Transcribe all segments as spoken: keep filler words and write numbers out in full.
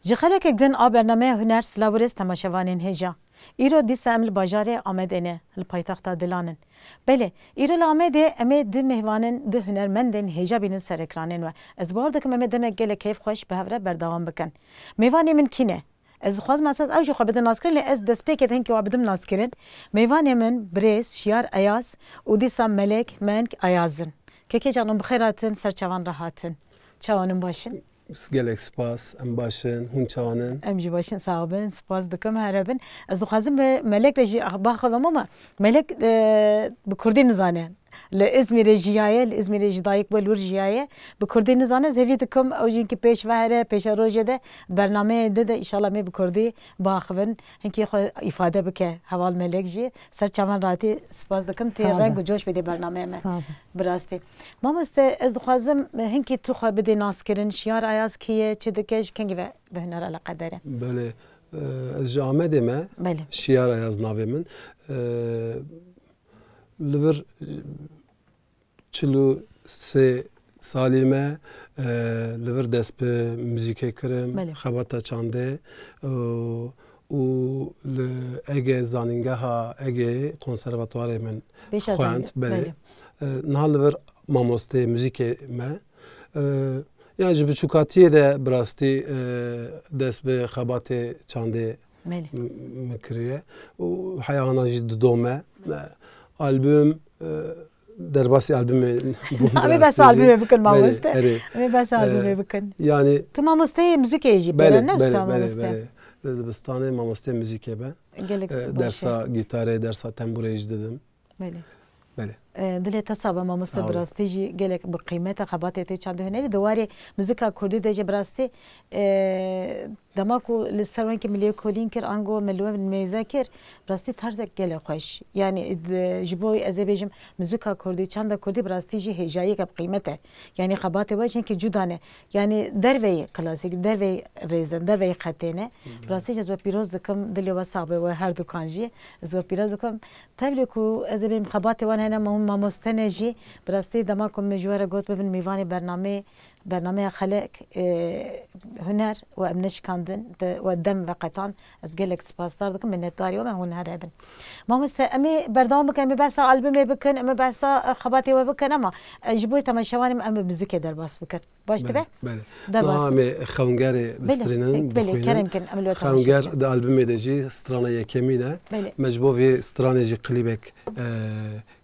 Ji xelekek din a bernameya Huner silav û rêz temaşevanên hêja. Îro dîsa em li bajarê Amedê ne, li paytexta dilan in. Belê, îro li Amedê em ê du mêvanên, du hunermendên hêja bînin ser ekranên we. Ez bawer dikim em ê demek gelek keyfxweş bi hev re berdewam bikin. Mêvanê min kî ne? Ez dixwazim esas ew jî xwe bidin naskirin, lê ez destpêkê de hinkî we bidim naskirin. Mêvanê min birêz Şiyar Eyaz û dîsa Melek Meng Ayaz in. Kekê can, hûn bi xêr hatin, ser çavan re hatin. Çawan in, baş in? Gelek spas, em baş in, hûn çawan in? Em jî baş in, sax bin, spas dikim, here bin. Ez dixwazim bi Melek re jî biaxivim ama Melek, e, bi kurdî nizane. Li Îzmîrê jiyaye, li Îzmîrê ji dayik bû, li wir jiyaye. Bi kurdî nizane, ez hêvî dikim ew jî hinkî pêş ve here, pêşerojê de, bernameyê din de, înşallah em ê bi kurdî biaxivin. Hinkî xwe îfade bike heval Melek jî. Ser çavan re hatî, spas dikim. Tê reng û coş bidî bernameyê me. Sağ ol. Bi rastî. Mamoste, ez dixwazim hinkî tu xwe bidê naskirin. Şiyar Ayaz kî ye, çi dike, ji kengî ve bi huner eleqedar e? Belê, e, ez ji Amedê me. Belê. Şiyar Ayaz navê min. E, li vir, e, çil û sê salî me, e, li vir dest bi muzîkê kirim, Belê. Xebata çandê, e, û li Ege, zanîngeha Ege konservatuarê min Pêşa xwend, zanîn-, belê. Belê. E, niha li vir mamosteyê muzîkê me. E, ya ji biçûkatiyê de bi rastî, e, dest bi xebatê çandê Belê. m-, min kiriye. Û heya ana jî didome. E, album, e, derbasî albumê bûn Em ê bi behsa rastî jî. Albumê bikin, Belê, mamoste. Erê. Em ê behsa E, albumê bikin. Yani Tu mamosteyê muzîkê jî Belê, pêre, ne belê, wisa belê, mamoste? Belê. Di dibistanê mamosteyê muzîkê be. Gelek E, baş e. Dersa gîtarê, dersa tembûrê jî didim. Belê. Belê. E, dilê te sax be mamoste, Sağ ol. Bi rastî jî gelek bi qîmet e xebatê te çandê hunerî. Di warê muzîka kurdî de jî bi rastî, e, dema ku li ser wengê min lêkolîn kir, ango min li we mêze kir, bi rastî tarzek gelek xweş. Yani, di, ji bo ez ê bêjim, muzîka kurdî, çanda kurdî bi rastî jî hêjayiyeke bi qîmet e. Yani xebatê we jî hinkî cuda ne. Yani derveyî klasîk, derveyî rêzin, derveyî xetê ne. Bi rastî jî ez we pîroz dikim, dilê we sax be we her dukan jî. Ez we pîroz dikim. Tevlî ku ez ê bêm xebatê wan hene, ma hûn mamoste ne jî, bi rastî dema ku min ji we re got bibin mêvanê bernameyê, bernameya Xelek, e, Huner û em neşikandin, te we dem veqetan, ez gelek spasdar dikim, minnetdarî we me, hûn her hebin. Mamoste, em ê berdewam bikin, em ê behsa albumê bikin, em ê behsa, e, xebatê we bikin, ama, e, ji bo temaşevanê me em bi muzîkê derbas bikin. Baş dibe? Belê, belê. Derbas Niha em ê xewngerê Belê, bistrînin, belê, bixwînin. Kerem kin, em li we temaşe Xewnger bikin. Di albumê de jî strana yekemîn e. Belê. Me ji bo vê stranê jî klîbek, e,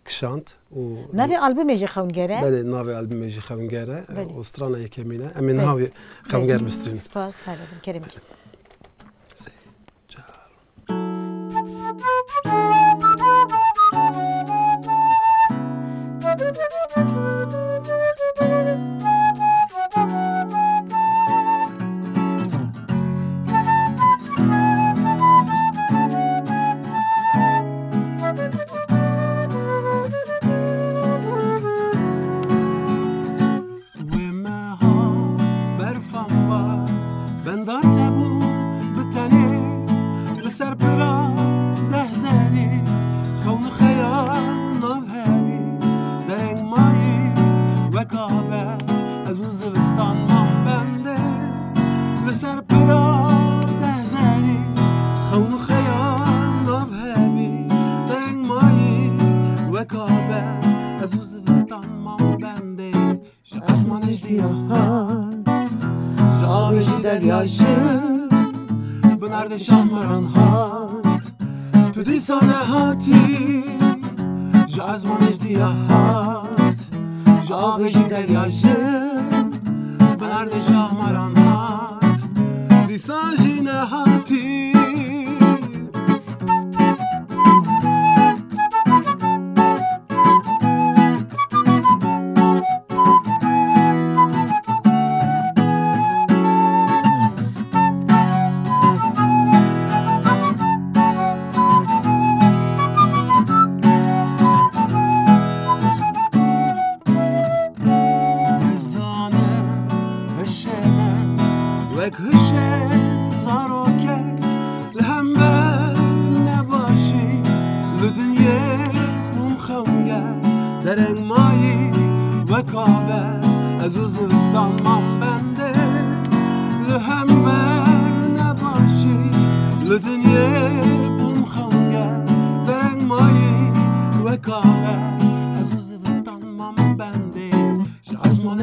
kişand û Navê albumê jî Xewnger e? Belê, navê albumê jî Xewnger e. Belê. Û strana yekemîn e. Em ê Belê. niha vê Belê. Xewnger bistrînin. Spas, sağ olun. Kerem kin. Wê meha berfan ba, benda te bû bi tenê, li ser pira deh derî, xewn û xeyal nav hevî, dereng mayî weka be, ez û zivistan mam bendê, li ser pira deh derî, xewn û xeyal nav hevî, dereng mayî weka be, ez û zivistan mam bendê. Ji esmanê jî hat, ji avê jî derya jî, bi nerdê şahmaran hat. Tu dîsa nehatî, ji esmanê jî diya hat, ji avê jî derya jî, bi nerdê şahmaran hat. Dîsa jî nehatî. Dizane hişê me wek hişê zarokê, li hember nebaşî li dinyê bûm xewnger, dereng mayî weka be, ez û zivistan mam bendê, li hember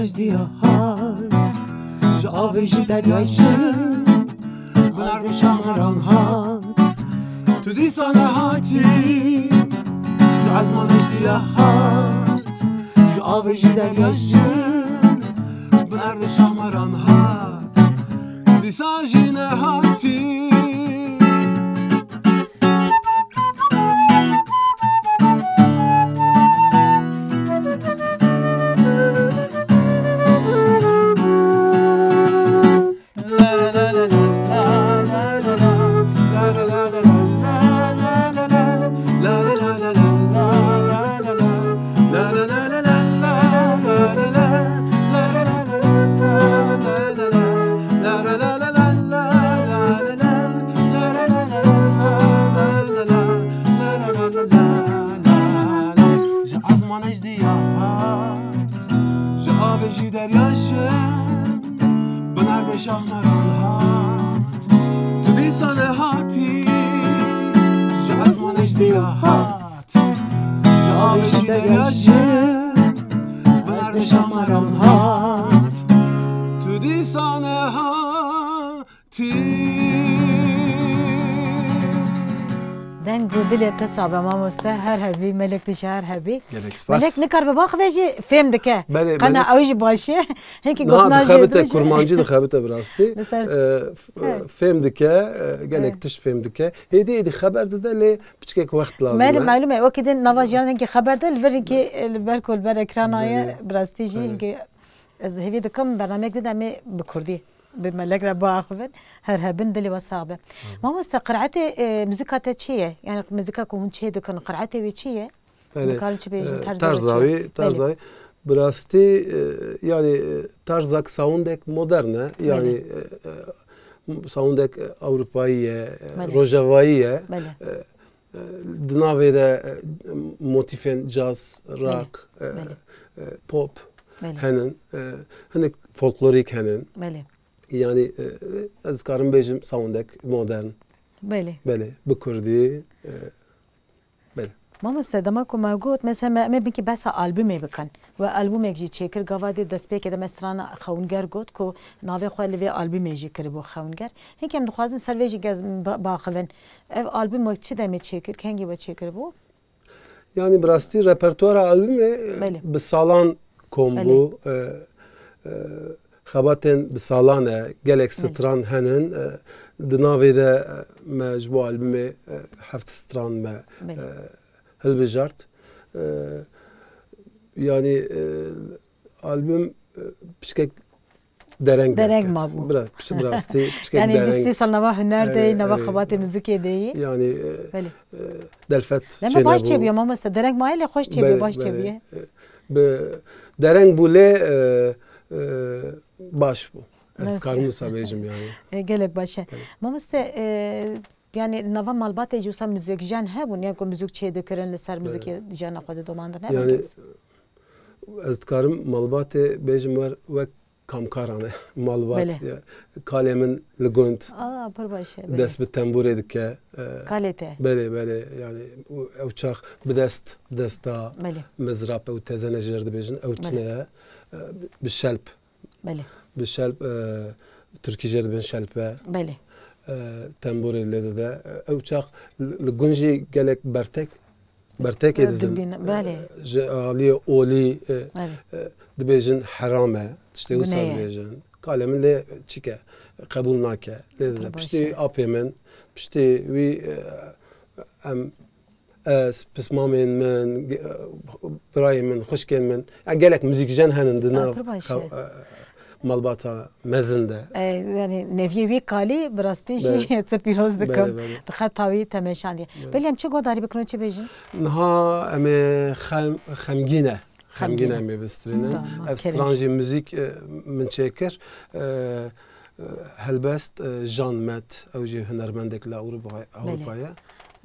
Jdiya hat, ji avê jî derya jin, bi nerdê şahmeran hat. Tu dîsa nehatî, ji ezmana jdiya hat, ji avê jî derya jin, bi nerdê şahmeran hat. Tu dîsa jî nehatî. Ji ezmana jdiya hat, ji avê jî derya jin, bi nerdê şahmeran hat. Tu dîsa nehatî, ji ezmana jdiya hat, ji avê jî derya jin, bi nerdê şahmeran hat. Tu dîsa nehatî. Deng û dilê te sabe mamoste, her hebî, melek tu jî her hebî. Gelek spas. Melek nikaribe baxivê jî fêm dike. Belê, Qena belê. Ew jî baş e. Hinkî Niha gotina jê dixebite, din jî. Kurmancî dixebite bi rastî. Li ser Ee, f-, He. Fêm dike, e, gelek He. Tişt fêm dike. Hêdî hêdî xeber dide lê piçkek wext lazim Belê, e. Melûm e. Wekî din nava jiyan hinkî xeber de, li vir hinkî, e, li ber ku li ber ekrana ye, Belê. Bi rastî jî Belê. Hinkî ez hêvî dikim bernameyek dide em ê bi kurdî. Bi melek re biaxivin, her hebin dilê we sax be. Mamoste, qiraetê, e, muzîka te çi ye? Yani muzîka ku hûn çê dikin, qiraetê wê çi ye? Yani, Dikarin çi bêjin, e, terza terza wê çi ye? Wî, terza Belê. Wî. Bi rastî, e, yani, e, tarzak soundek modern e. Yani, Belê. E, e, soundek, e, Ewropayî ye, e, Belê. Rojavayî ye. Belê. E, e, di navê de, e, motîfên caz, Belê. Rock, e, Belê. E, pop Belê. Henin. E, hinek folklorîk henin. Belê. Yani, e, ez dikarim bêjim soundek modern. Belê. Belê, bi kurdî, e, belê. Mamoste, dema ku me got, mesela me, me binkî behsa albumê bikin. We albumêk jî çêkir, gava dê destpêkê de me strana Xewinger got ku navê xwe li vê albumê jî kiribû Xewinger. Hinkî em dixwazin ser vê jî gez ba-, baxivin. Ev album we çi demê çêkir, kengî we çêkiribû? Yani bi rastî repertuara albumê, e, Belê. Bi salan kom Belê. Bû. E, e, xebatên bi salan e, gelek Belê. Stran henin. E, di navê de, e, me ji bo albumê, e, heft stran me, Belê. E, hilbijart. E, yani, e, album, e, piçkek dereng Dereng derket. Mabû. Biraz, piç-, biraz tê, piçkek Yani dereng. Bîstî sal nava huner de yî, Evet, nava evet. Xebatê muzikê de yî. Yani, e, Belê. E, delfet Deme baş çêbû. Çêbûye mamoste. Dereng maye lê xweş çêbûye, Belê, baş belê. Çêbûye. E, bi dereng bû lê, e, e, baş bû. Ez Nasıl? Dikarim wisa bêjim yani. E, gelek baş e. Belê. Mamoste, e, yani nava malbatê jî wisa muzikjen hebûn, yani ku muzik çê dikirin li ser Belê. Muzikê jiyana xwe didomandin, hebûn Yani, kes? Ez dikarim malbatê bêjim wer wek kamkaran e. Malbat Belê. Ya. Kalê min li gund Aa, pir baş e, belê. Dest bi tembûrê dike. E, Kalê te? Belê, belê. Yani û ew çax bi dest, bi desta Belê. Mizrap ew tezene jêr dibêjin. Ew Belê. Tune ye. E, bi şelp. Belê. Bi şelp, e, Tirkî jê dibin şelpe. Belê. E, tembûrê lê dide. E, ew çax li, li gund jî gelek bertek, bertekê E, didin. Dibîn, belê. E, ji aliyê olî, e, Belê. E, dibêjin heram e. Tiştê wisa Guneh e. Dibêjin. Kalê min lê çike, qebûl nake. Lê dide. Baş Piştî e. Apê min, piştî wî, e, em Ez, pismamên min, ge-, birayên min, xwişkên min, ya gelek muzîkjen henin di Ah, nav pir baş e. xew-, e, malbata mezin de. E, yani neviyê wî kalî bi rastî jî Belê. Sipîroz dikim. Belê, belê. Dixe tawî temeşandiye. Belê. Belê em çi godarî bikin û çi bêjin? Niha em ê xem-, xemgîn e. Xemgîn Xemgîn e. Em ê bistirînin. Tamam, Ev kerem. Stran jî muzîk, e, min çêkir. E, Helbest, e, Jean Met, ew jî hunermendek li Ewropa, Ewropa ye.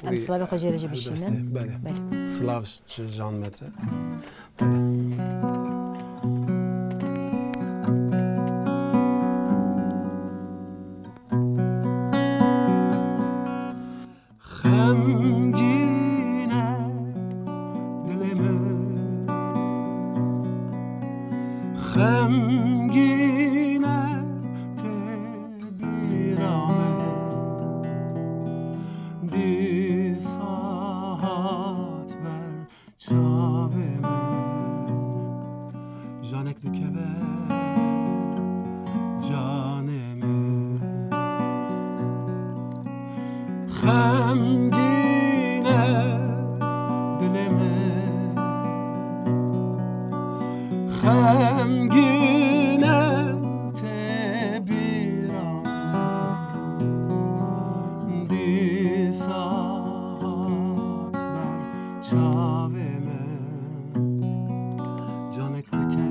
Em Wî, silavê xwe jê re jî helbestê, bişînin. Belê. Belê. Silav ji Jean Met re. Belê. Xemgîn e dilê min, Xemgîne tê bîra me, dîsa hat ber çavê me. Janek dikeve canê me. Xemgîne dilê me, xemgîne tê bîra me. Dîsa hat ber çavê me. Canek dike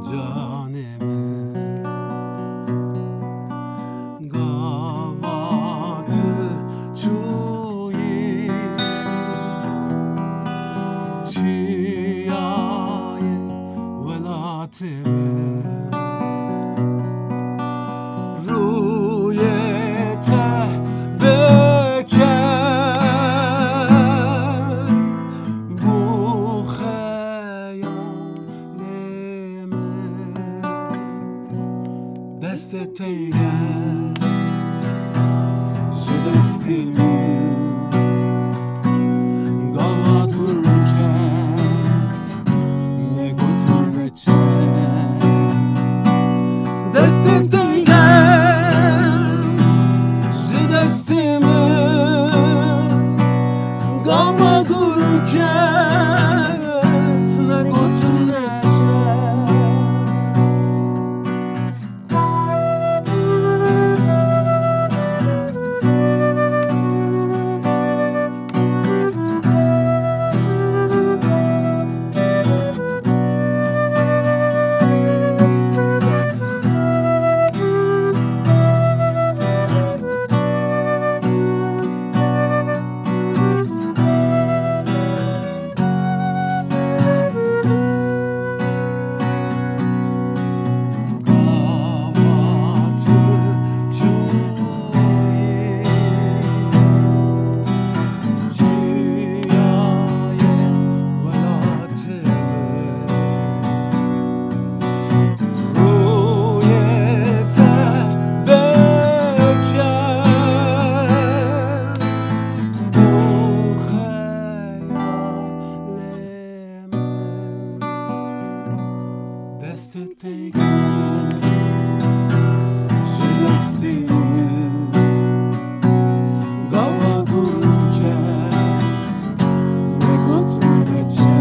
canê me. Gava tu çûyî çiyayê welatê me. Rûyê te bike bû xeyalê me. Destê teyne ji destê min gava dûr ket, negotin neçe. Destê teyne ji destê min gava dûr ket, negotin neçe. Destê teyne ji destê min gava dûr ket, negot neçe.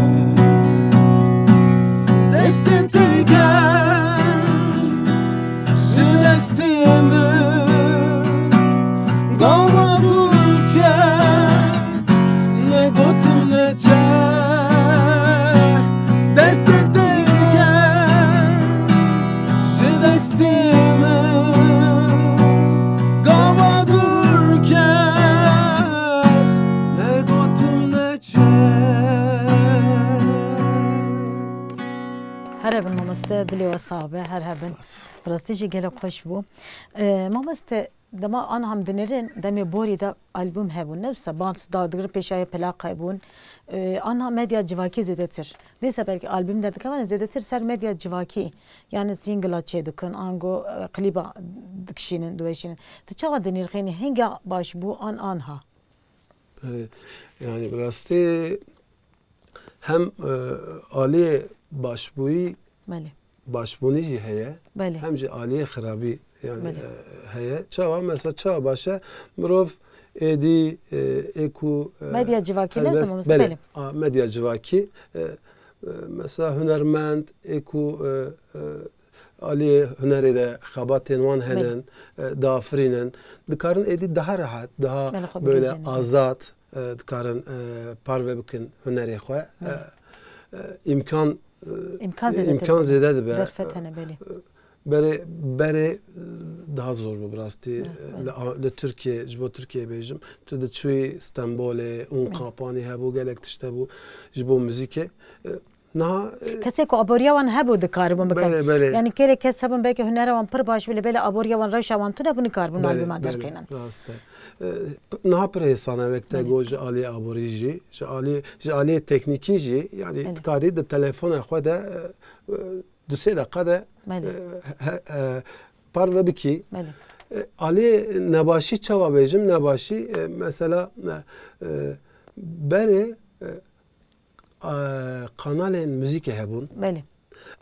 Destê teyne ji destê min gava dûr ket, negotim neçe. Destê teyne ji destê min gava dûr ket, negotim neçe. Her hebin mamoste, dilê we sax be, her hebin. Spas. Bi rastî jî gelek xweş bû. Ee, mamoste, dema an ham dinêrin, demê borî de albûm hebûn, ne wisa, bans da digirin pêşayê plak hebûn. Ee, anha medya civakî zêdetir. Dîsa belkî albûm derdikevane zêdetir ser medya civakî. Yani singla çêdikin, ango, e, klîba dikişînin, diweşînin. Tu çawa dinirxînî, hinga baş bû an anha? Erê, yani bi rastî hem, e, aliyê başbûyî, Belê. başbûnî jî heye, Belê. hem jî aliyê xirabî yani, Belê. e, heye. Çawa? Mesela çawa baş e? Mirov êdî, e, ê ku, e, Medya civakî helbest, lezim, belê. belê. A, medya civakî, e, e, mesela hunermend ê ku, e, e, aliyê hunerê de xebatên wan Belê. henin, e, diafirînin, dikarin êdî daha rehet, daha Belê, xwe böyle bigihîjin. azad, e, dikarin, e, parve bikin hunerê xwe. E, Belê. e, îmkan, e, Îmkan zêde îmkan dibe. zêde dibe. Derfet hene, belê. E, berê, berê, e, daha zor bû bi rastî. Evet, E, evet. Li, li Tirkiye, ji bo Tirkiye bêjim, tu diçûyî Stenbolê, ûn Evet. kapanî hebû, gelek tişt hebû ji bo muzîkê. E, Niha, e, Kesê ku aboriya wan hebû dikaribûn bikin. Belê, belê. Yani kêlê kes hebûn belkî hunera wan pir baş bû, lê belê aboriya wan, rewşa wan tune bû, nikaribûn Belê, albûma belê. derxînin. Rast e. E, p-, niha pir hêsan e, wek te Belê. got, ji alî aborî jî, ji alî, ji alî teknîkî jî, yani Belê. dikarî di telefona xwe de, e, e, du sê deqa de, Belê. e, he, e, parve bikî. Belê. E, alî nebaşî çawa bêjim? Nebaşî, e, mesela, e, e, berê, e, e, kanalên muzîkê hebûn. Belê.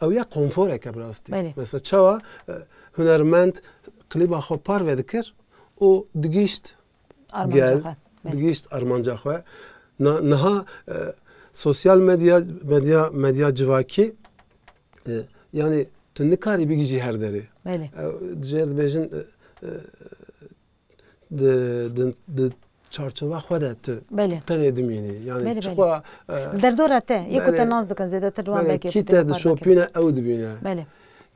Ew ya konforeke bi rastî. Belê. Mesela çawa, e, hunermend klîba xwe parve dikir û digihîşt Armanca gel, xwe. Belê. digihîşt armanca xwe. Na-, niha, e, sosyal medya, medya, medya civakî, e, yani tu nikarî bigihîjî her derê. Belê. E, jê re dibêjin, e, e, di, di, di çarçova xwe de tu Belê. tenê dimînî. Yani Belê, belê. çiqa, e, Derdora te, yê ku te Belê. nas dikin, zêdetir wan Belê, belkî kî te têkildarî dişopîne, ew dibîne. Belê.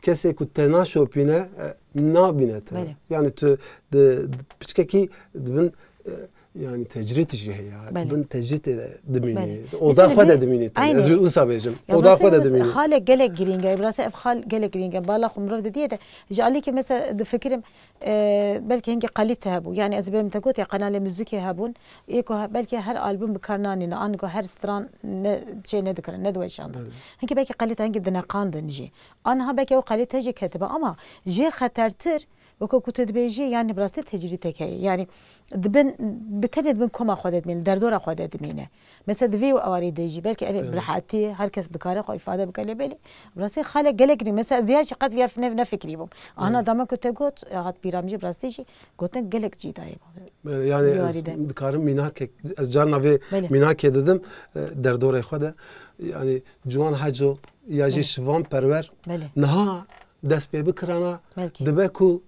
Kesê ku te naşopîne, e, nabîne te. Belê. Yani tu di, di piçkekî dibin, e, yani tecrîd jî heye. Belê. Dibin tecrîdê de dimînî. Belê. Oda Mesela xwe vê de dimînî te. Aynen. Ez wisa bêjim. Ya Oda mesela xwe de mesela dimînî. xalek gelek girîng e. Mesela ev xal gelek girîng e. Bala xwe mirov didiye de. Ji alîkî mesela difikirim, e, belkî hingî kalîte hebû. Yani ez bêm te got ya kanalê muzîkê hebûn. Ê ku he-, belkî her albûm bi kar nanîne. An ku her stran ne, şey nedikirin, nediweşandin. Belê. Hingî belkî kalîte hingî dineqandin jî. Aniha belkî ew kalîte jî ketibe ama jê xetertir, weke ku tu dibêjî, yani bi rastî tecrîdek heye. Yani dibin, bi tenê dibin koma xwe de dimîne, derdora xwe de dimîne. Mesela di vê warî de jî belkî erê Evet. bi rehetî her kes dikare xwe îfade bike, lê belê bi rastî xalek gelek girîng. Mesela ez ya jî qet viya ne, nefikrî bûm. Ana Evet. dema ku te got, hat bîra min jî bi rastî jî gotin gelek cî dayê. Belê, yani Vê ez warî de. dikarim mînakek, ez carna vê Belê. mînakê didim, e, derdorê xwe de. Yani Ciwan Heco ya jî Belê. Şivan Perwer Belê. niha dest pê bikirana Belkî. dibe ku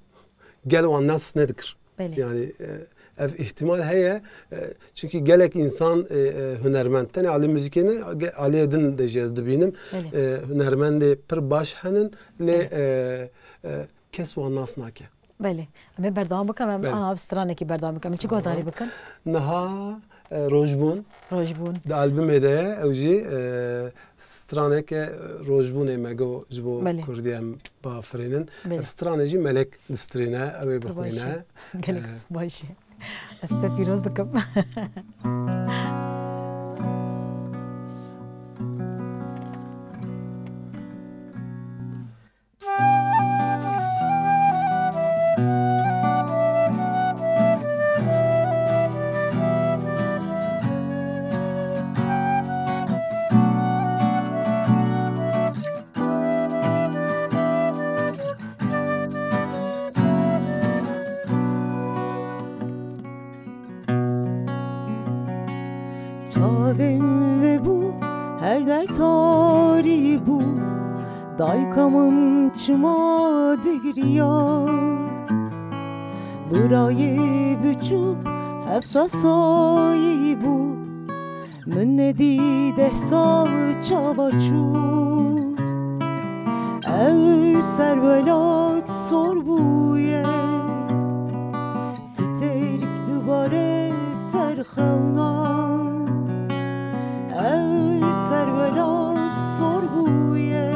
gel wan nas nedikir. Belê. Yani, e, ev îhtimal heye, e, çünkü gelek insan, e, e, hunermend, tenê alî muzîkê ne, ge-, aliyê din de jî ez dibînim. Belê. E, hunermendê pir baş henin, lê, Belê. e, e, kes wan nas nake. Belê. Em ê berdewam bikin, em Belê. ana bi stranekî berdewam bikin. Em çi Tamam. guhdarî bikin? Niha, e, Rojbûn. Rojbûn. Di albumê de ye, ew jî, e, straneke Rojbûnê me got ji bo Belê. Kurdî em biafirînin. Belê. Ev stranê jî Melek distrîne, ew ê Pir baş bixwîne. e. Gelek E. baş e. Ez pê pîroz dikim. Çavên vebû, her der tarî bû. Dayika min çima digiriya. Birayê biçûk heft sal sayî bû. Min nedî deh sal çava çû. Ew ser welat sor bûye. Stêrk dibare ser xewnan. Ew ser welat sor bûye.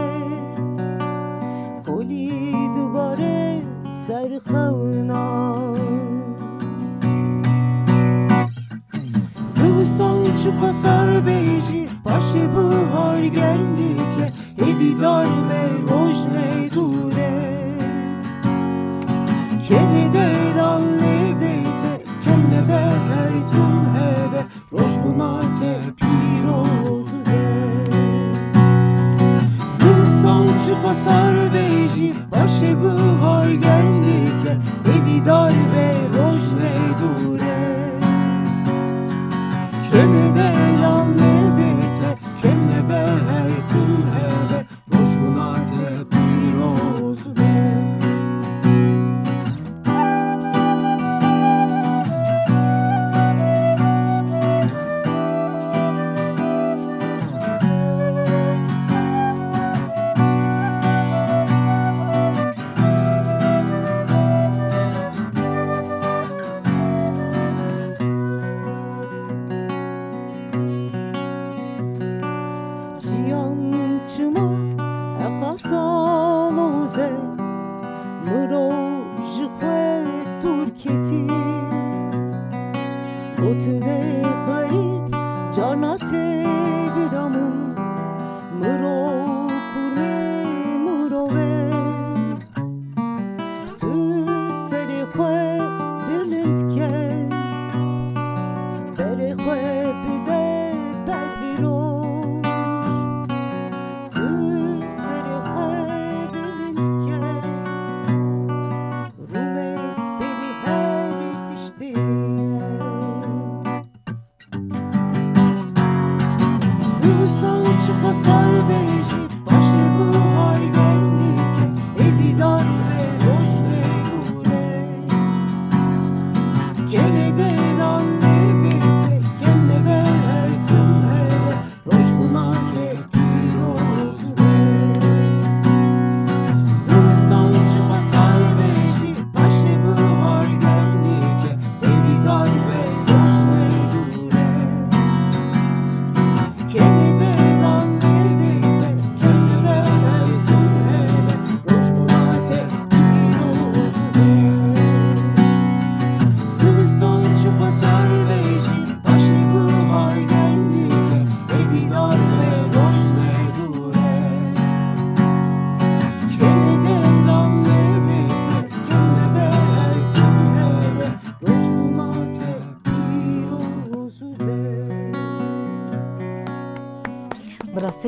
Kolî dibare ser xewnan. Zivistan çiqa sar bê jî, paşê bihar germ dike, hêvîdar be roj ne dûr e. Kenê delal lê vê te, kem nebe her tim hebe, Rojbûna te pîroz be. Zivistan çiqa sar bê jî, paşê bihar germ dike, hêvîdar be roj ne dûr e. Kenê delal lê vê te, kem nebe her tim hebe, Rojbûna te pîroz be.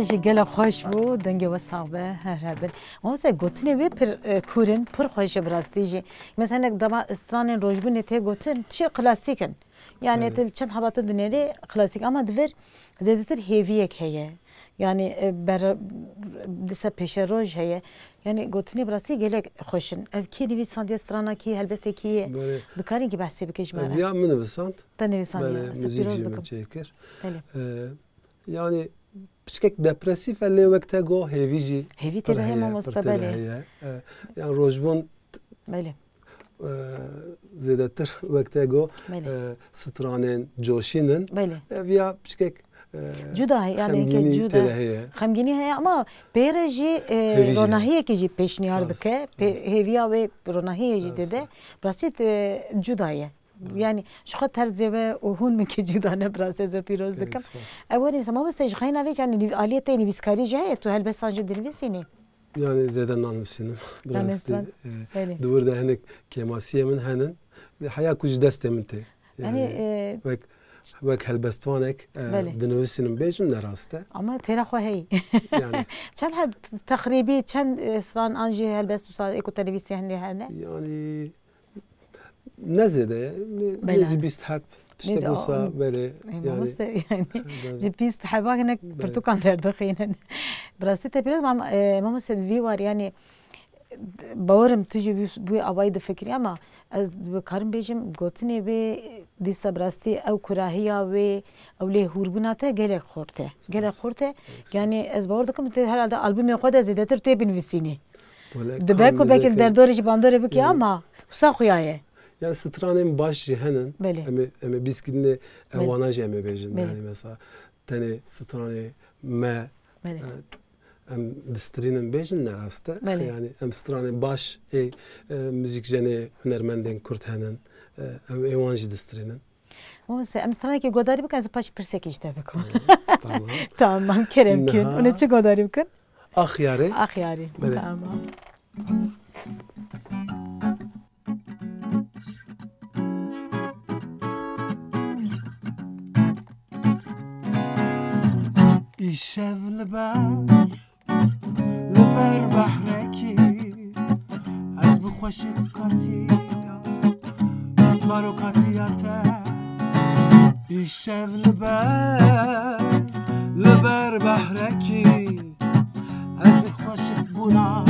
Jî gelek xweş bû, dengê we sax be, her hebin. Mamoste, gotinê wê pir, e, kûr in, pir xweş e bi rastî jî. Mesela dema stranên rojbûnê tê gotin, tiştê klasîk in. Yani Evet. tu çend heba tu dinêrî klasîk, ama di vir zêdetir hêviyek heye. Yani, e, ber-, dîsa pêşeroj heye. Yani gotinê bi rastî gelek xweş in. Ev kî nivîsandiye strana kî, helbestê kî ye? Belê. Dikarî kî behsê bike ji me Ev re? ya min nivisand. Te nivîsandiye. Belê, Te muzîk pîroz jî min dikim. çêkir. Belê. E, Yani piçkek depresîf e, lê wek te got hêvî jî Hêvî pir tê de heye, heye, mamoste, pir tê de belê. heye. E, yani rojbûn, Belê. e, zêdetir wek te got, Belê. e, stranên coşîn in. Belê. Ev ya piçkek, e, Cuda heye, yani yekê xemgînî cuda. tê de heye. Xemgînî heye ama pê re jî, e, Hêvî jî heye. ronahiyekê jî pêşniyar Rast, dike. Pê-, rast. hêviya wê ronahiyê jî Rast. tê de. Bi rastî, e, cuda ye. Yani, ji xwe terzê we û hûn min kê cuda ne, bi rastî ez we pîroz Gelek dikim. spas. Ew werî, mesela, mamoste, ji xeyna vê, yani, nîv-, aliyê te nivîskarî jî heye, tu helbestan jî dinivîsînî? Yani, zêde nanivîsînim. Bi rastî, Nanivîsîn. e, Belê. di wir de hinek kêmasiyê min henin. Lê heya ku ji destê min tê. Yani, Yani, e, wek, wek helbestvanek, e, Belê. dinivîsînim, bêjim ne rast e. Ama têra xwe heyî. Yani. Çend heb texrîbî, çend, e, stran an jî helbest wisa ê ku te nivîsî hindê hene? Yani, Ne zêde ye, ne, Belê. nêzî bîst heb tiştek Nêzî, wisa a, belê, ê, yani, mamoste, yani, belê. ji bîst heba hinek Belê. pirtûkan derdixînin. Bi rastî te pîroz mam-, e, mamoste, di vî war, yani, bawerim tu jî wî, wî avayî difikirî, ama ez dikarim bêjim, gotinê wê dîsa bi rastî ew kurahiya wê, ew lê hûrbûna te gelek xurt e. Gelek Spas. xurt e. Spas. Yani, ez bawer dikim, tu herhalde albûmê xwe de zêdetir tu yê binivîsînî. Wele Dibe ka ku belkî muzîkê derdorê ji bandorê bikî, Belê. ama wisa xuya ye. Yani stranên baş jî henin. Belê. Em ê, em ê bîskidinê Belê. ewana jî em ê bêjin. Belê. Yani mesela tenê stranê me, Belê. e, em distirînin bêjin ne rast e. Belê. Yani em stranê baş ê, e, muzîkjenê hunermendên kurd henin. E, em ê wan jî distirînin. Mamoste, em stranekê godarî bikin, ez paşî pirsekê ji te bikim. Tamam. Tamam, kerem kin. Niha Hûn ê çi godarî bikin? Ax yarê. Ax yarê. Belê. Tamam. Îşev li ber, li ber behrekî, ez bi xweşik qetiya, zarokatiya te. Îşev li ber, li ber behrekî, ez xweşik bûna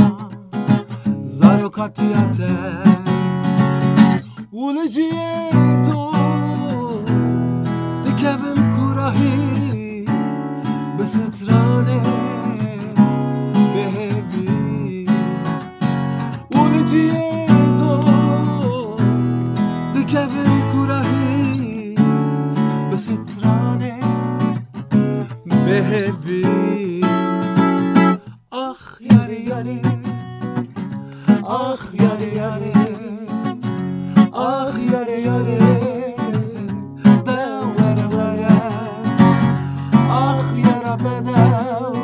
zarokatiya te. Û li cihê to dikevim kurahî, bi stranê bêhêvî. Û li cihê to dikevim kurahî, bi stranê bêhêvî. Ax yarê yarê, ax yarê yarê, ax yarê yarê, de were were. Ax yara bedew,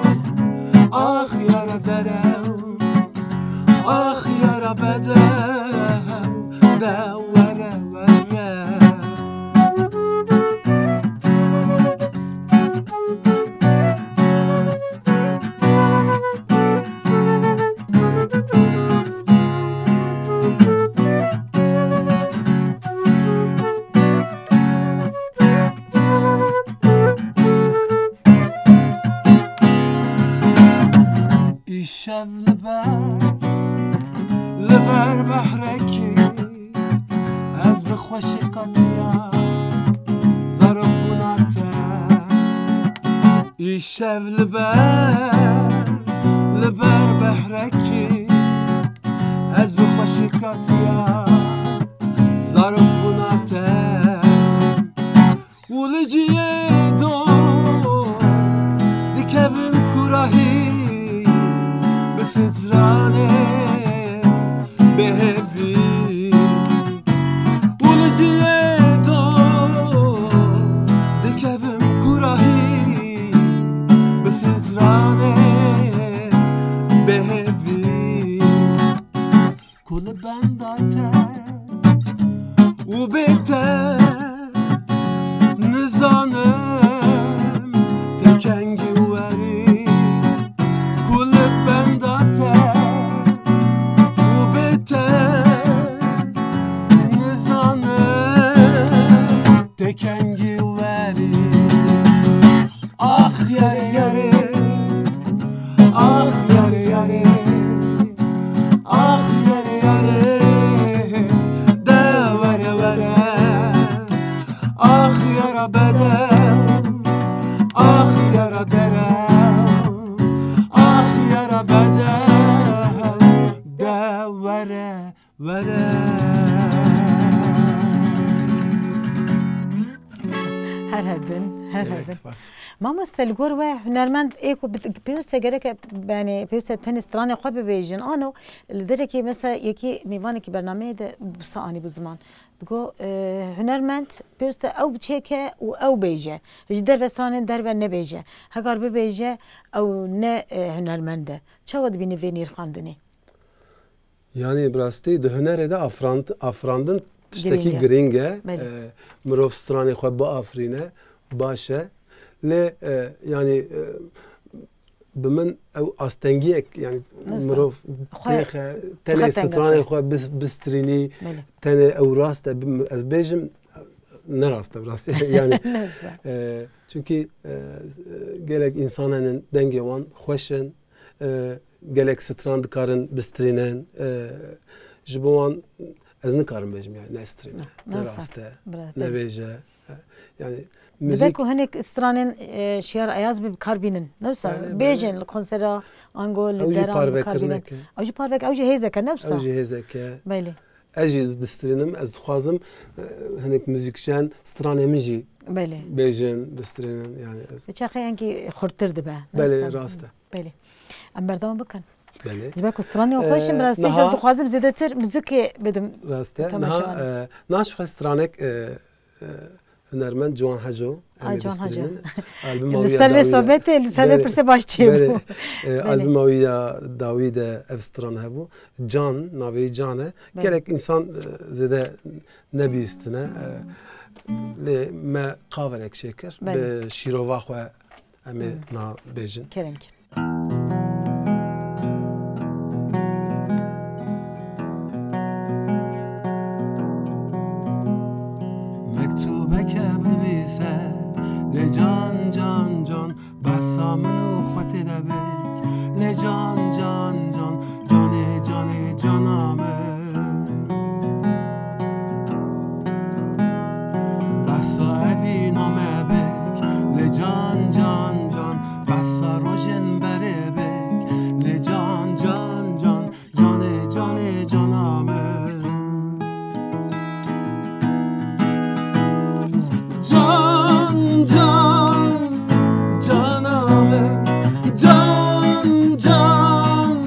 ax yara derew, ax yara bedew, de were were. Îşev li ber, li ber behrekî, ez bi xweşik qetiya zarokbûna te. Îşev li ber, li ber behrekî, ez bi xweşik qetiya zarokbûna te. Û li cihê to dikevim kurahî, bi stranê bêhêvî. Û li cihê to dikevim kurahî, bi stranê bêhêvî. Ku li benda te û bê te nizanim te kengî werî. Bedew de were, were. Her hebin, her Gerek hebin. Spas. Mamoste, li gor we hunermend ê ku bi-, pêwîst e gereke, yani, pêwîst e tenê stranê xwe bibêjin. Ano, li derekê mesela yekî mêvanekî bernameyê de wisa anî bû ziman. Digo, e, hunermend pêwîst e ew biçêke û ew bêje. Ji derve stranên derve nebêje. Hegar bibêje, ew ne, e, hunermend e. Çawa dibînî vê nîrxandinê? Yanî bi rastî di hunerê de afrand-, afirandin tiştekî Girîng e. Girîng e. Belê. E, mirov stranê xwe biafirîne, baş e. Lê, e, yanî, e, bi min ew astengiyek, yanî Newsa. Mirov Xwe têxe, tenê têxe tengase. Stranê xwe bis-, bistrînî, Belê. Tenê ew rast e, bi-, ez bêjim, ne rast e, bi rastî. Yanî, Newsa. E, çunkî, e, gelek însan henin, dengê wan xweş in, e, gelek stran dikarin bistrînin, e, ji bo wan ez nikarim bêjim, yani, ne strîne, Ne, ne ne rast e, wisa. Bira, ne belê. Bêje. E, yani, Dibe müzik ku hinek stranên, e, Şiyar Ayaz bi kar bînin, ne wisa? Yani, Bêjin belê. Li konsera, ango, li Ew jî deran bi kar bînin. Parvekirnek e. Ew jî parvek, ew jî hêzek e, ne wisa? Ew jî hêzek e. Belê. Ez jî distrînim, ez dixwazim, e, hinek muzîkjen stranê min jî Belê. Bêjin, bistrînin, yani ez Bi çaxê enkî xurtir dibe, ne Belê, wisa? Rast e. Belê. Em berdewam bikin. Belê. Ji ber ku stranê xweş in, Ee, bi rastî niha ez dixwazim zêdetir muzikê bidim Rast e. Niha, temaşevanê. E, niha ji xwe stranek, e, e, hunermend Ciwan Heco, em Ay, ê Ciwan Heco. Bistrînin. Albuma Li wî ya ser vê dawî de. Sohbetê, li ser vê Belê, pirsê baş çêbû. Belê. E, Belê. Albuma wî ya dawî de ev stran hebû. Can, navê wî Can e. Belê. Gelek însan, e, zêde nebihîstine. E, lê me coverek çêkir. Belê. Bi şîrova xwe Em ê Hmm. na bêjin. Kerem kir. Mektûbeke binivîse, lê can, can, can, behsa min û xwe tê de bik. Lê can, can, can, canê, canê, cana min. Behsa evîna me bik, lê can, can, can, behsa rojên berê bik, lê can, can, can, canê, canê, cana min. Can, can, cana min, can, can,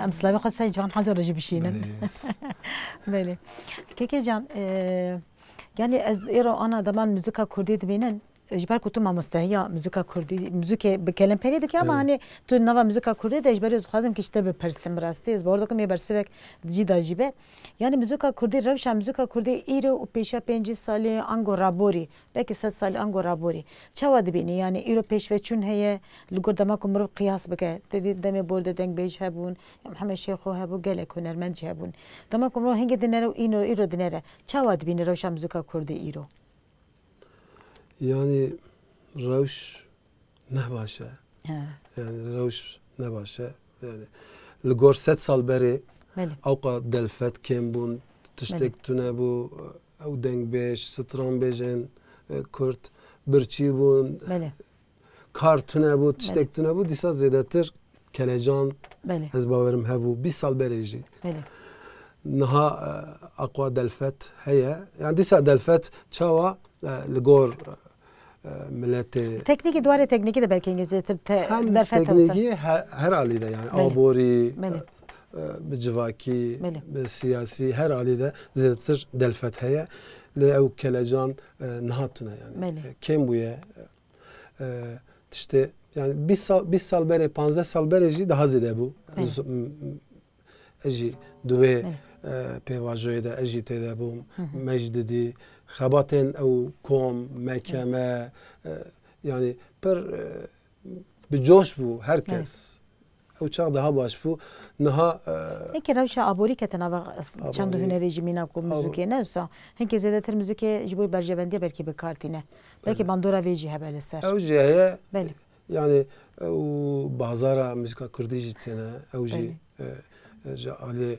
Em silavê xwe ser Ciwan Haco re jî bişînin. Belê. Belê. Kekê can, e, yani ez êro ana deman muzika kurdî dibînin, e, ji ber ku tu mamostehiya muzika kurdî, muzikê bi kelemperî dike ama Evet. hani tu nava muzika kurdî de ji ber ez dixwazim ki ji te bipirsim rastî, ez bawer dikim yê bersivek cî da jî be. Yani muzika kurdî, rewşa muzika kurdî îro û pêşiya pêncî salî ango raborî, belkî sed salî ango raborî. Çawa dibînî? Yani îro pêşveçûn heye, li gor dema ku mirov qiyas bike. Te dî demê bor de dengbêj hebûn, ya Mihemed Şêxo hebû, gelek hunermend jî hebûn. Dema ku mirov hingê dinere û îno, îro dinere. Çawa dibînî rewşa muzika kurdî îro? Yani rewş ne baş e. He. Yani rewş ne baş e. Yani li gor sed sal berê Belê. ewqa delfet kêm bûn, tiştek Belê. tune bû, ew dengbêj, stranbêjên, e, kurd birçî bûn, Belê. kar tune bû, tiştek Belê. tune bû, dîsa zêdetir kelecan Belê. ez bawerim hebû, bîst sal berê jî. Belê. Niha, e, aqwa delfet heye. Yani dîsa delfet çawa, e, li gor, e, miletê Teknîkî, di warê teknîkî de belkî hingê zêdetir te-, Hem derfet hewsa. teknîkî he-, her alî de yani Belê. aborî, Belê. e, e, bi civakî, Belê. bi siyasî, her alî de zêdetir delfet heye. Lê ew kelecan, e, niha tune yani. Belê. E, kêm bûye. E, tiştê, yani bîst sal, bîst sal berê, panzdeh sal berê jî daha zêde bû. Belê. Z-, m-, m-, ez jî di wê, Belê. e, pêvajoyê de ez jî tê de bûm. Hı hı. Me jî didî. Xebatên ew kom, mekeme, e, yani pir, e, bi coş bû her Belê. kes. Ew çax daha baş bû. Niha, e, Hinkî rewşa aborî kete nava s-, çand û Aborî. hunerê jî mîna ku Abo- muzikê ne wisa. Hinkî zêdetir muzikê ji bo berjevendiye belkî bi kar tîne. Belkî Belê. bandora vê jî hebe li ser. Ew jî heye. Belê. Yani ew bazara muzika kurdî jî têne. Ew jî, Belê. e, e, ji alî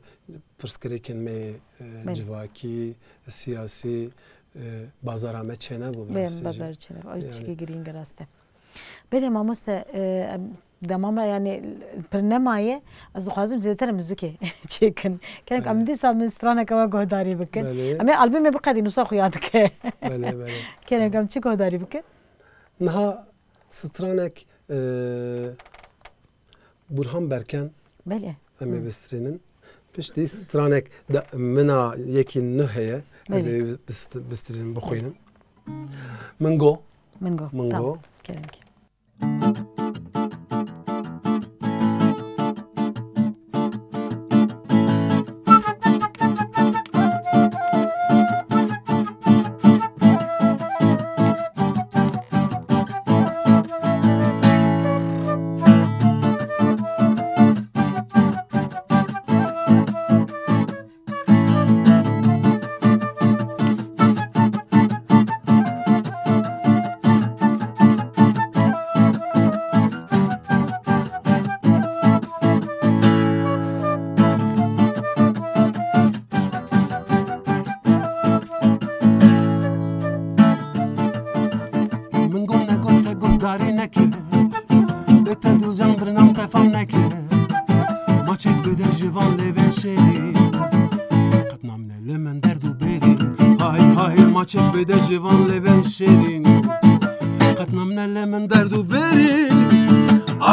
pirsgirêkên me, e, Belê. civakî, siyasî, e, bazara me çênebû bi Belê, rastî jî. bazar çênebû. Ew Yani. çikî girîng e, rast e. Belê mamoste, e, em, dema me yani pir nemaye, ez dixwazim zêdetir muzikê çêkin. Kerem, Belê. em dîsa min straneke we guhdarî bikin. Belê. Em ê albûmê biqedîn, wisa xuya dike. Belê, belê. Kerem, em çi guhdarî bikin? Niha stranek, e, Burhan Berken Belê. em ê Hı. bistrînin. Piştî stranek de mina yekî nuh heye. Ez Belê. ê bist-, bistrînim, bixwînim. Min go. Min go. Min Tamam. go. Kerem ki. Min got negot te guhdarî nekir. Ê te dûcan birnam te fam nekir. Maçek bide ji van lêvên şêrîn. Qet namne li min derd û bêrîn. Hay hay maçek bide ji van lêvên şêrîn. Qet namne li min derd û bêrîn.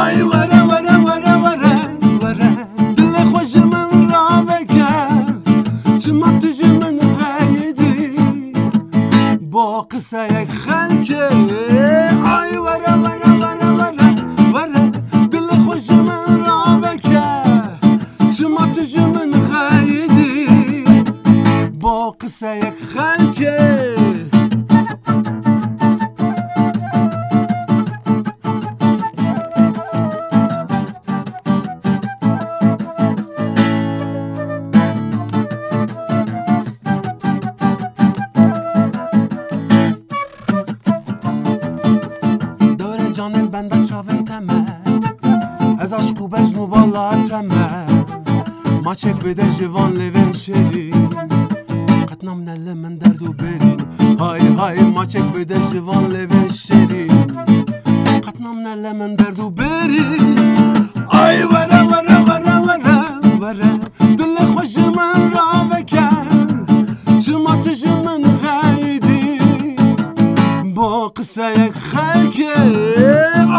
Ay were were were were were. Dilê xwe ji min raveke. Çima tu ji min xeyidî? Bo qiseyek xelkê. Ay were were were were were. Dilê xwe ji min raveke. Çima tu ji min xeyidî? Bo qiseyek xelkê. Dewre canê benda çavên te me. Ez aşk û bejn û bala te me. Maçek bide ji van lêvên şêrîn. Qet namne li min derd û bêrîn. Hay hay maçek bide ji van lêvên şêrîn. Qet namne li min derd û bêrîn. Ay were were were were were. Dilê xwe ji min raveke. Çima tu ji min xeyidî? Bo qiseyek xelkê.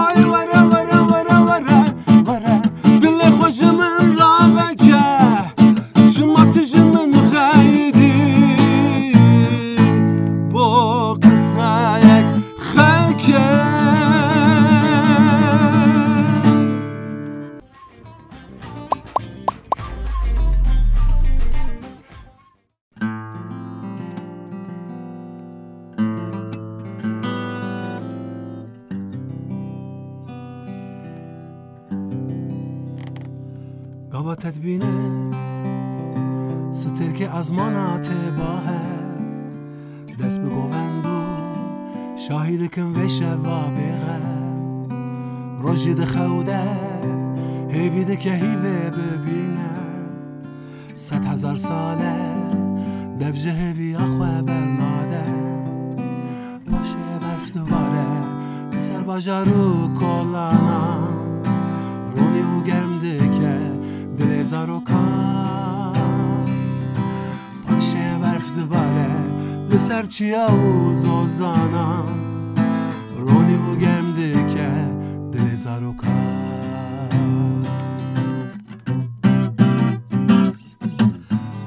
Ay were were were were were. Dilê xwe ji min rave. Va te dibînim, stêrkê ezmana tê bahe. Dest bi govend û şahî dikim vê şeva bêxe. Rojî di xew de hêvî dike hîvê bibîne. Sed hezar sal e dev ji hêviya xwe bernade. Paşê berf dibare li ser bajar û kolanan. Ronî û germ dike dilê zarokan. Paşê berf dibare li ser çiya û zozanan. Ronî û germ dike dilê zarokan.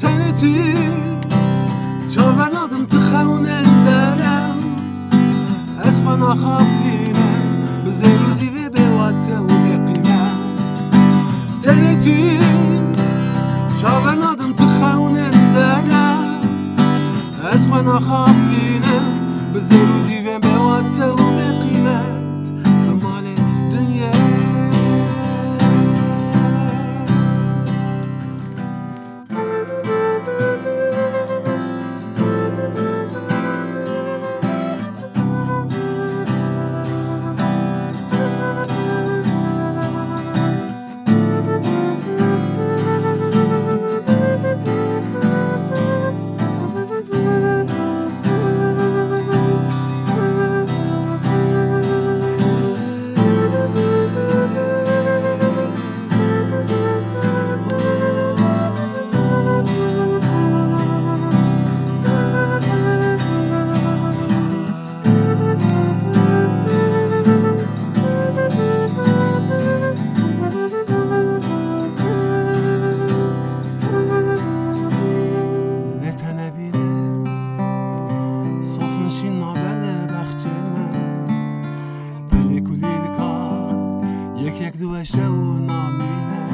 Tenê tu çaver nadim tu xewnên dere. Ez xwe naxapînim bi zêr û zîvê bê wate û bê qîmet. Tenê tu çaver nadim tu xewnên dere. Ez xwe naxapînim bi zêr û zîvên bê wate û bê qîmet. Bi malê dinyê. Lê te nebîne, sosin şîn nabe li bexçê me. Pelê kulîlka yek yek diweşe û namîne.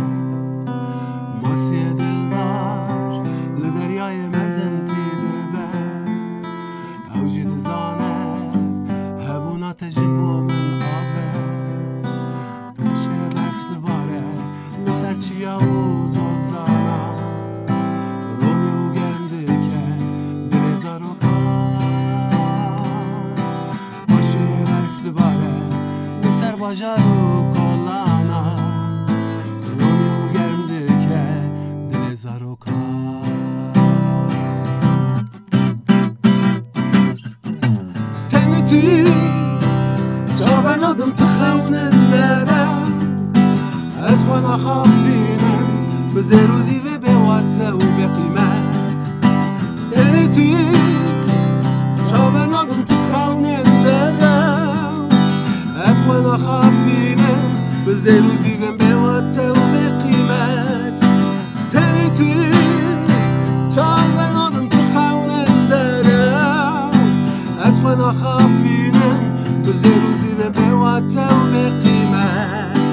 Masiyê dildar li deryayê mezin tî dibe. Ew jî dizane hebûna te ji bo min av e. Paşê berf dibare li ser çiya û zozana. Ronî û germ dike dilê zarokan. Paşê berf dibare li ser bajar û kolana. Ronî û germ dike dilê zarokan. Tenê tu çaver nadim tu xewnên dere. Ez xwe naxapînim bi zêr û zîvê bê wate û bê qîmet. Tenê tu çaver nadim tu xewnên dere. Ez xwe naxapînim bi zêr û zîvên bê wate û bê qîmet. Tenê tu çaver nadim tu xewnên dere. Ez xwe naxapînim bi zêr û zîvên bê wate û bê qîmet.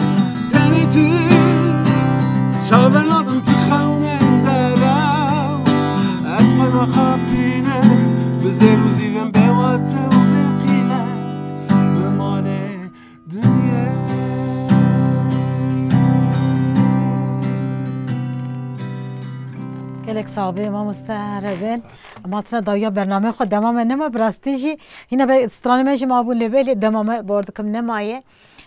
Tenê tu çaver nadim tu xewnên dere. Ez xwe naxapînim bi zêr û zîvên bê wate û bê qîmet. Bi malê Dinyê. Gelek sax bê mamoste, here bin. Spas. Ma tine dawiya bernameyê xwe dema me nema, bi rastî jî hîna be stranê me jî mabûn, lê belê dema me bawer dikim nemaye.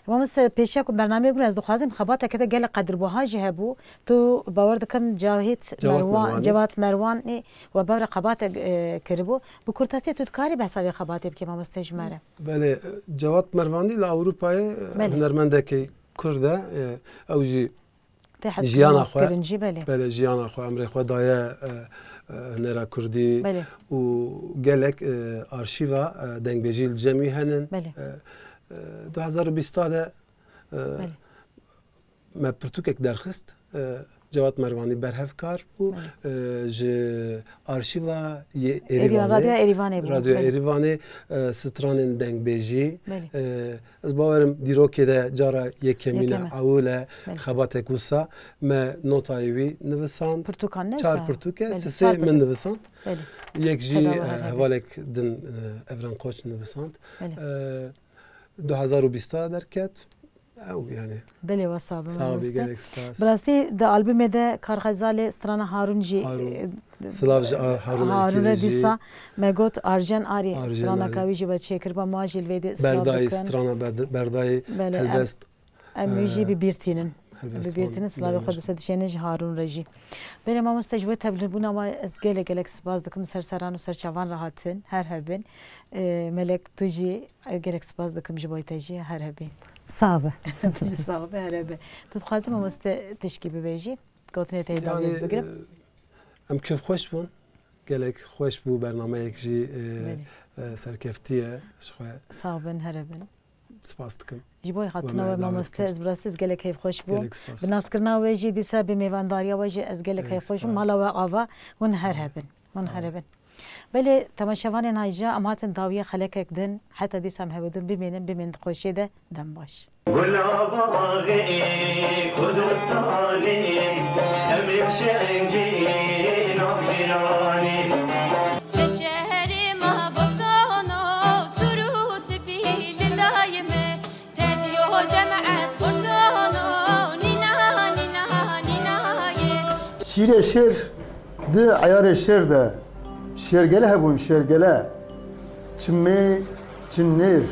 Mamoste, pêşiya ku bernameyê bûn, ez dixwazim xebateke te gelek qedirbuha jî hebû. Tu bawer dikim Cahit Cevat Merwan, Merwanî. Cevat Merwanî we bawre xebatek, e, kiribû. Bi kurtasî tu dikarî behsa vê xebatê bikî mamoste ji me re? Belê, Cevat Mervanî li Ewropayê, e, Belê. hunermendekî Kurd e, e, ew jî Tê hez jiyana kirin, xwe, hez kirin jî, belê. belê, jiyana xwe, emrê xwe daye, e, e, hunera Kurdî Belê. û gelek, e, arşîva, e, dengbêjî li cem wî henin. Belê. E, e, du hezar û bîst de, e, Belê. me pirtûkek derxist, e, Cevat Mervanî berhevkar bû, Belê. e, ji arşîva yê Êrîvan, Êrîvanê, Radyoya Êrîvanê bû, Radyoya belê. Êrîvanê, e, stranên dengbêjî, Belê. e, ez bawerim dîrokê de cara yekemîn e, Yekeme. ewil e, Belê. xebatek wisa me notayê wî nivisand. Pirtûkan ne Çar wisa? pirtûk e, Belê, sisê çar min pirtûk. nivisand. Belê. Yek jî, Xeda e, we hebe. hevalek din, e, Evren Koç nivisand. Belê. E, du hezar û bîst derket. Ew yani. Dilê we sax be, mamoste. Sağ ol, gelek spas. Bi rastî di albumê de Kar Xezalê strana Harun jî, Harun. E, silav ji A-, Harun Harun Erkî re jî. Dîsa me got Arjen Arî, Arjen straneka Arî. Wî jî we çêkiriba, ma jî li vê de silav dikin. Berdayê strana Berd-, Berdayê. Belê, em, helbest, em wî jî, e, bi bîr tînin. Helbest bi bîr tînin, silavê xwe dise dişêne ji Harun re jî. Belê mamoste, ji bo tevlîbûna me ez gelek gelek spas dikim, ser seran û ser çavan re hatin, her hebin. E, Melek, tu jî, e, gelek spas dikim ji bo te jî, her hebî. Sax be. Tu jî sax be, her hebî. Tu dixwazî mamoste tişkî bibêjî? Gotinê te yê dawî ez bigirim. E, em kêfxweş bûn. Gelek xweş bû bernameyek jî, e, e, serkeftî ye ji xwe. Sax bin, here bin. Spas dikim. Ji bo hatina we mamoste, ez bi rastî ez gelek hêvxweş bûm. Gelek spas. Bi naskirina we jî dîsa bi mêvandariya we jî ez gelek hêvxweş bûm. Mala we ava, hûn her hebin. Hûn her hebin. Belê, temaşevanên hêja, em hatin dawiya xelekek din, heta dîsa em hev û din bimînin, bimînin di xweşiyê de, dem baş. Gula baxê Kurdistanê, em ê şengê navîranê. Seçerê me bosano, sur û spî li dayê me, tediyo cemet xurtano, nîna, nîna, nîna ye. Şîrê şêr di eyarê şêr de şêrgele hebûn, şêrgele. Çimê çinêr.